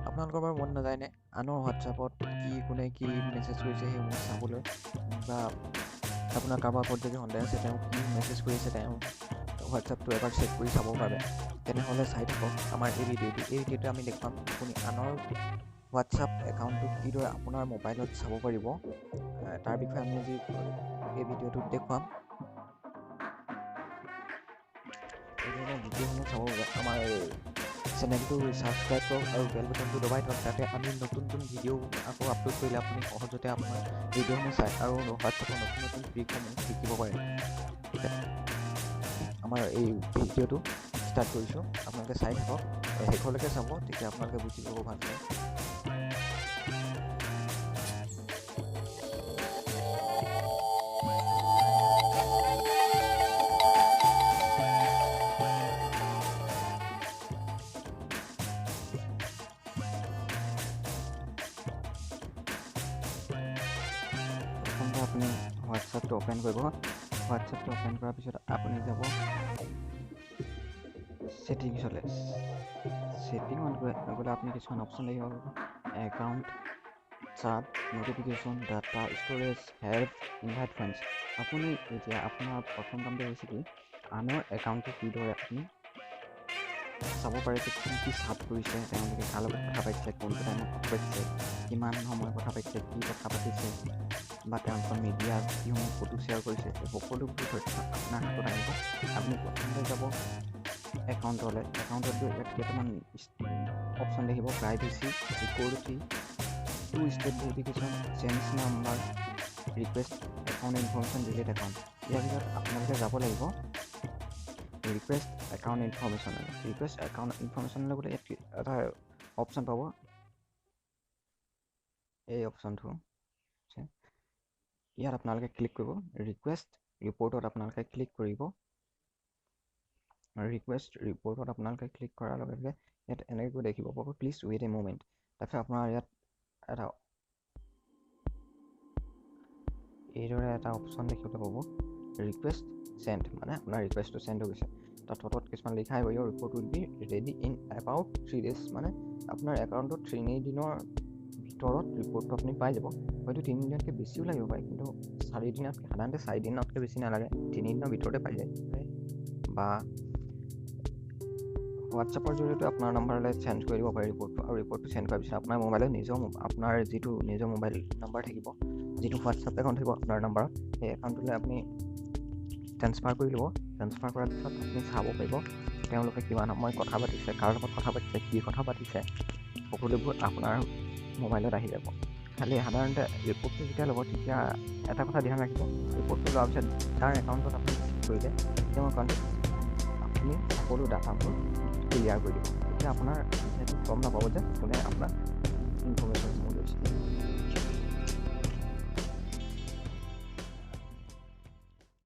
আপোনালোকৰ বাৰু মন নাযায়নে আনৰ হোৱাটছআপত কি কোনে কি মেছেজ কৰিছে সেইবোৰ চাবলৈ, বা আপোনাৰ কাৰোবাৰ ওপৰত যদি সন্দেহ আছে তেওঁ কি মেছেজ কৰিছে তেওঁ হোৱাটছআপটো এবাৰ চেক কৰি চাবৰ বাবে? তেনেহ'লে চাই থাকক আমাৰ এই ভিডিঅ'টো। এই ভিডিঅ'টো আমি দেখুৱাম আপুনি আনৰ হোৱাটছআপ একাউণ্টটো কিদৰে আপোনাৰ মোবাইলত চাব পাৰিব, তাৰ বিষয়ে আমি আজি এই ভিডিঅ'টোত দেখুৱাম। এই ধৰণৰ ভিডিঅ'সমূহ চাবৰ বাবে আমাৰ চেনেলটো ছাবস্ক্ৰাইব কৰক আৰু বেল বাটনটো দবাই থওক, যাতে আমি নতুন নতুন ভিডিঅ' আকৌ আপলোড কৰিলে আপুনি সহজতে আপোনাৰ ভিডিঅ'সমূহ চাই আৰু হোৱাটছআপৰ নতুন নতুন ট্ৰিকসমূহ শিকিব পাৰে। আমাৰ এই ভিডিঅ'টো ষ্টাৰ্ট কৰিছোঁ, আপোনালোকে চাই থাকক, শেষলৈকে চাব, তেতিয়া আপোনালোকে বুজি পাব ভালকৈ। প্ৰথমতে আপুনি হোৱাটছআপটো অ'পেন কৰিব। হোৱাটছআপটো অ'পেন কৰাৰ পিছত আপুনি যাব ছেটিংছলৈ। ছেটিঙত গ'লে আপুনি কিছুমান অপশ্যন দেখিব পাব, account, chat, notification, data storage, help, invite friends. আপুনি এতিয়া আপোনাৰ প্ৰথম কামটো হৈছে কি, আনৰ একাউণ্টটো কিদৰে আপুনি চাব পাৰে যে কি কি চাট কৰিছে তেওঁলোকে, কাৰ লগত কথা পাতিছে, কোনটো টাইমত কথা পাতিছে, কিমান সময় কথা পাতিছে, কি কথা পাতিছে, বা তেওঁলোকৰ মিডিয়া যিসমূহ ফটো শ্বেয়াৰ কৰিছে, সেই সকলোবোৰ তথ্য আপোনাৰ হাতত আহিব। আপুনি প্ৰথমতে যাব একাউণ্টলৈ। একাউণ্টত গৈ ইয়াত কেইটামান অপশ্যন দেখিব, privacy, security, two step verification, change number, request account information, delete account. ইয়াৰ ভিতৰত আপোনালোকে যাব লাগিব ৰিকুৱেষ্ট একাউণ্ট ইনফৰ্মেশ্যনলৈ। ৰিকুৱেষ্ট একাউণ্ট ইনফৰ্মেশ্যনলৈ গ'লে ইয়াত এটা অপশ্যন পাব, এই অপশ্যনটো ইয়াত আপোনালোকে ক্লিক কৰিব। ৰিকুৱেষ্ট ৰিপৰ্টত আপোনালোকে ক্লিক কৰিব। ৰিকুৱেষ্ট ৰিপৰ্টত আপোনালোকে ক্লিক কৰাৰ লগে লগে ইয়াত এনেকৈ দেখিব পাব, প্লিজ ৱেইট এ মুমেণ্ট। তাৰপিছত আপোনাৰ ইয়াত এটা এইদৰে এটা অপশ্যন দেখিবলৈ পাব, ৰিকুৱেষ্ট চেণ্ড, মানে আপোনাৰ ৰিকুৱেষ্টটো চেণ্ড হৈ গৈছে। তাত তলত কিছুমান লিখা আহিব, your report will be ready in about 3 days, মানে আপোনাৰ একাউণ্টটোত 3 দিনৰ ভিতৰত ৰিপৰ্টটো আপুনি পাই যাব। হয়তো 3 দিনতকৈ বেছিও লাগিব পাৰে, কিন্তু 4 দিনতকৈ, সাধাৰণতে 4 দিনতকৈ বেছি নালাগে, 3 দিনৰ ভিতৰতে পাই যায়। বা হোৱাটছএপৰ জৰিয়তে আপোনাৰ নাম্বাৰলৈ চেণ্ড কৰি দিব পাৰে ৰিপৰ্টটো। আৰু ৰিপৰ্টটো চেণ্ড কৰাৰ পিছত আপোনাৰ মোবাইলত নিজৰ আপোনাৰ যিটো নিজৰ মোবাইল নাম্বাৰ থাকিব, যিটো হোৱাটছএপ একাউণ্ট থাকিব আপোনাৰ নাম্বাৰত, সেই একাউণ্টটোলৈ আপুনি ট্ৰেন্সফাৰ কৰি ল'ব। ট্ৰেন্সফাৰ কৰাৰ পিছত আপুনি চাব পাৰিব তেওঁলোকে কিমান সময় কথা পাতিছে, কাৰ লগত কথা পাতিছে, কি কথা পাতিছে, সকলোবোৰ আপোনাৰ মোবাইলত আহি যাব। খালি সাধাৰণতে ৰিপৰ্টটো যেতিয়া ল'ব তেতিয়া এটা কথা ধ্যান ৰাখিব, ৰিপৰ্টটো লোৱাৰ পিছত যাৰ একাউণ্টত আপুনি কৰিলে তেওঁৰ একাউণ্টত আপুনি সকলো ডাটাবোৰ ক্লিয়াৰ কৰি দিব। তেতিয়া আপোনাৰ সেইটো গম নাপাব যে কোনে আপোনাৰ ইনফৰ্মেশ্যন